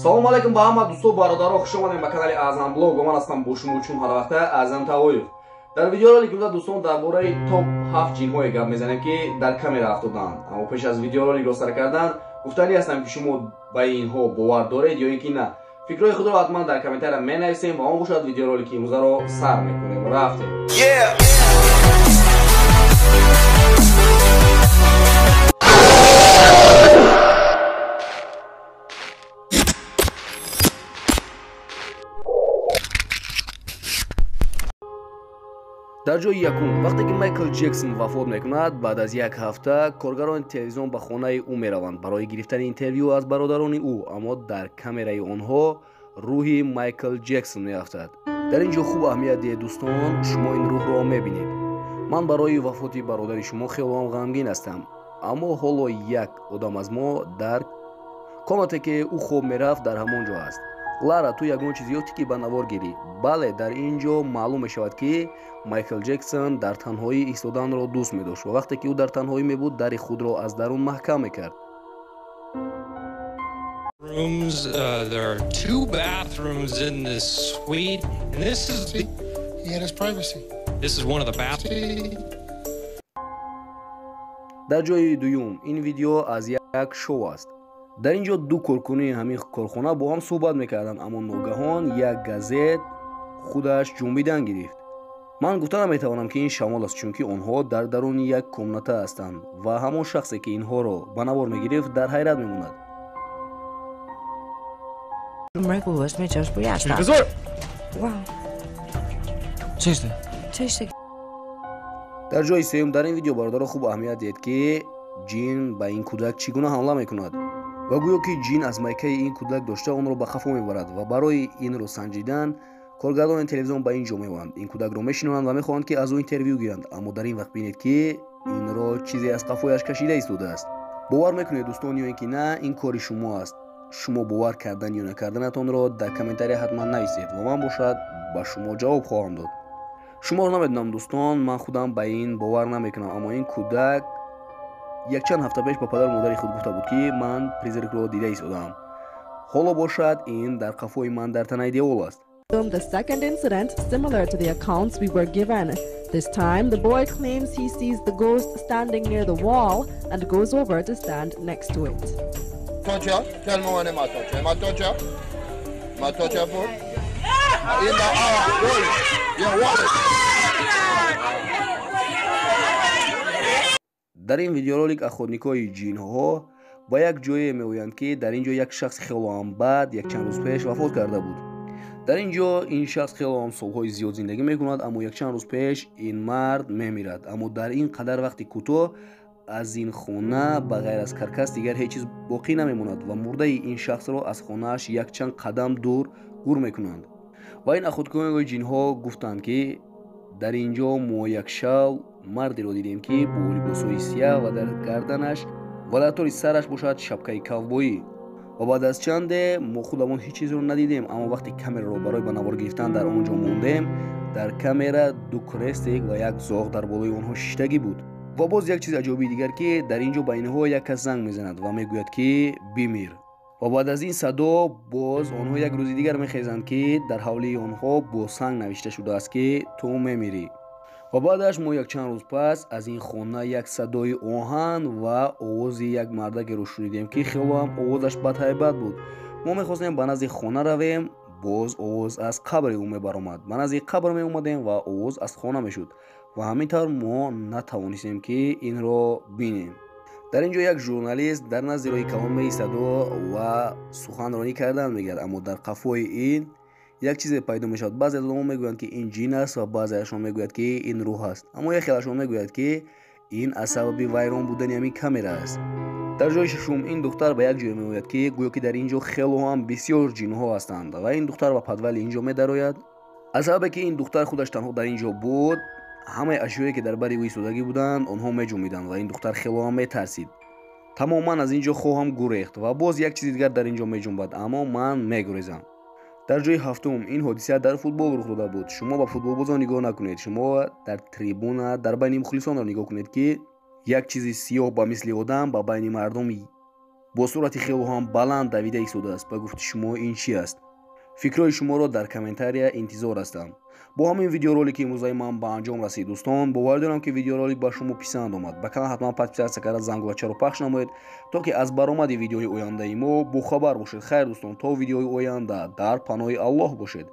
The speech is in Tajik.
Салому алайкум ба ҳама дӯсту бародаро, хуш омадем ба канали Аъзам Блог. Ман ҳастам бо шумо чун ҳар вақта Аъзам Тавоев. Дар видеоролик имрӯз дӯстон дар бораи топ 7 ҷинҳое гап мезанем, ки дар камера афтоданд. Аммо пеш аз видеороликро сар кардан гуфтанӣ ҳастам, ки шумо ба инҳо бовар доред ё ин ки на. Фикрҳои худро ҳатман дар комментария менависем ва он бошад видеоролики имрӯзаро сар мекунем. Рафтем. Дар ҷои якум, вақте ки Майкл Ҷексон вафот мекунад, баъд аз як ҳафта коргарони телевизион ба хонаи ӯ мераванд барои гирифтани интервю аз бародарони ӯ, аммо дар камераи онҳо рӯҳи Майкл Ҷексон меафтад. Дар ин ҷо хуб аҳамият диҳед дӯстон, шумо ин рӯҳро мебинед. Ман барои вафоти бародари шумо хело ҳам ғамгин ҳастам, аммо ҳоло як одам аз мо дар комнате ки ӯ хоб мерафт дар ҳамон ҷо аст. Лара, ту ягон чиз ёфтӣ ки ба навор гирӣ? Бале, дар ин ҷо маълум мешавад, ки Майкл Ҷексон дар танҳоӣ истоданро дӯст медошт ва вақте ки ӯ дар танҳоӣ мебуд, дари худро аз дарун маҳкам мекард. Rooms, there are two bathrooms in this suite, and this is the... He had his privacy. This is one of the bathrooms. Дар ҷои дуюм, ин видео аз як шоу аст. Дар ин ҷо ду коркуни ҳамин корхона бо ҳам суҳбат мекарданд, аммо ногаҳон як газет худаш ҷунбидан гирифт. Ман гуфта наметавонам, ки ин шамол аст, чунки онҳо дар даруни як комната ҳастанд ва ҳамон шахсе, ки инҳоро ба навор мегирифт, дар ҳайрат мемонад. Дар ҷои сеюм, дар ин видео бародаро хуб аҳамият диҳед, ки ҷин ба ин кӯдак чӣ гуна ҳамла мекунад ва гӯё ки ҷин аз майкаи ин кӯдак дошта онро ба хафо мебарад ва барои инро санҷидан коргардони телевизион ба ин ҷо меоянд. Ин кӯдакро мешинонанд ва мехоҳанд, ки аз ӯ интервю гиранд, аммо дар ин вақт бинед, ки инро чизе аз қафояш кашида истодааст. Бовар мекунед дӯстон ё ин ки на, ин кори шумо аст. Шумо бовар кардан ё накарданатонро дар комментария ҳатман нависед ва ман бошад ба шумо ҷавоб хоҳам дод. Шуморо намедонам дӯстон, ман худам ба ин бовар намекунам, аммо ин кӯдак якчанд ҳафта пеш ба падару модари худ гуфта буд, ки ман призракро дида истодаам. Ҳоло бошад ин дар қафои ман дар танаи девол аст. The second incident similar to the accounts we were given. This time the boy claims he sees the ghost standing near the wall and goes over to stand next to it. Дар ин видеоролик охотникҳои ҷинҳо ба як ҷое меоянд, ки дар ин ҷо як шахс хело ҳам бад якчанд рӯз пеш вафот карда буд. Дар ин ҷо ин шахс хело ҳам солҳои зиёд зиндагӣ мекунад, аммо якчанд рӯз пеш ин мард мемирад. Аммо дар ин қадар вақти кӯтоҳ аз ин хона ба ғайр аз каркас дигар ҳеҷ чиз боқӣ намемонад ва мурдаи ин шахсро аз хонааш якчанд қадам дур гур мекунанд. Ва ин охотникҳои ҷинҳо гуфтанд, ки дар ин ҷо мо як шав мардеро дидем, ки бо либосҳои сиёҳ ва дар гарданаш ва дар тори сараш бошад шапкаи кавбоӣ. Ва баъд аз чанде мо худамон ҳеҷ чизро надидем, аммо вақте камераро барои ба навор гирифтан дар он ҷо мондем, дар камера ду крестик ва як зоғ дар болои онҳо шиштагӣ буд. Ва боз як чизи аҷоиби дигар, ки дар ин ҷо ба инҳо як кас занг мезанад ва мегӯяд, ки бимир. Ва баъд аз ин садо боз онҳо як рӯзи дигар мехезанд, ки дар ҳавлии онҳо бо санг навишта шудааст, ки ту мемирӣ. Ва баъдаш мо якчанд рӯз пас аз ин хона як садои оҳан ва овози як мардакеро шунидем, ки хело ҳам овозаш бадҳайбат буд. Мо мехостем ба назди хона равем, боз овоз аз қабри ӯ мебаромад. Ба назди қабр меомадем ва овоз аз хона мешуд ва ҳамин тавр мо натавонистем, ки инро бинем. Дар ин ҷо як журналист дар назди роҳи калон меистаду ва суханронӣ кардан мегирад, аммо дар қафои ин як чизе пайдо мешавад. Баъзе аз одамон мегӯянд, ки ин ҷин аст ва баъзеашон мегӯяд, ки ин рӯҳ аст, аммо як хелашон мегӯяд, ки ин аз сабаби вайрон будани ҳамин камера аст. Дар ҷои шашум, ин духтар ба як ҷое меояд, ки гӯё ки дар ин ҷо хело ҳам бисёр ҷинҳо ҳастанд ва ин духтар ба подвали ин ҷо медарояд. Аз сабабе ки ин духтар худаш танҳо дар ин ҷо буд, ҳамаи ашёе ки дар бари ӯ истодагӣ буданд, онҳо меҷунбиданд ва ин духтар хело ҳам метарсид. Тамоман аз ин ҷо хоҳам гурехт ва боз як чизи дигар дар ин ҷо меҷунбад, аммо ман мегурезам. Дар ҷои ҳафтум, ин ҳодиса дар футбол рух дода буд. Шумо ба футболбозон нигоҳ накунед, шумо дар трибуна дар байни мухлисонро нигоҳ кунед, ки як чизи сиёҳ ба мисли одам ба байни мардум Бо суръати хело ҳам баланд давида истодааст. Ба гуфти шумо, ин чӣ аст? Фикрҳои шуморо дар комментария интизор ҳастам. Бо ҳамин видеоролики имрӯзаи ман ба анҷом расид, дӯстон. Бовар дорам, ки видеоролик ба шумо писанд омад. Ба канал ҳатман подписаться карда, зангулачаро пахш намоед, то ки аз баромади видеои ояндаи мо бохабар бошед. Хайр, дӯстон, то видеои оянда дар паноҳи Аллоҳ бошед.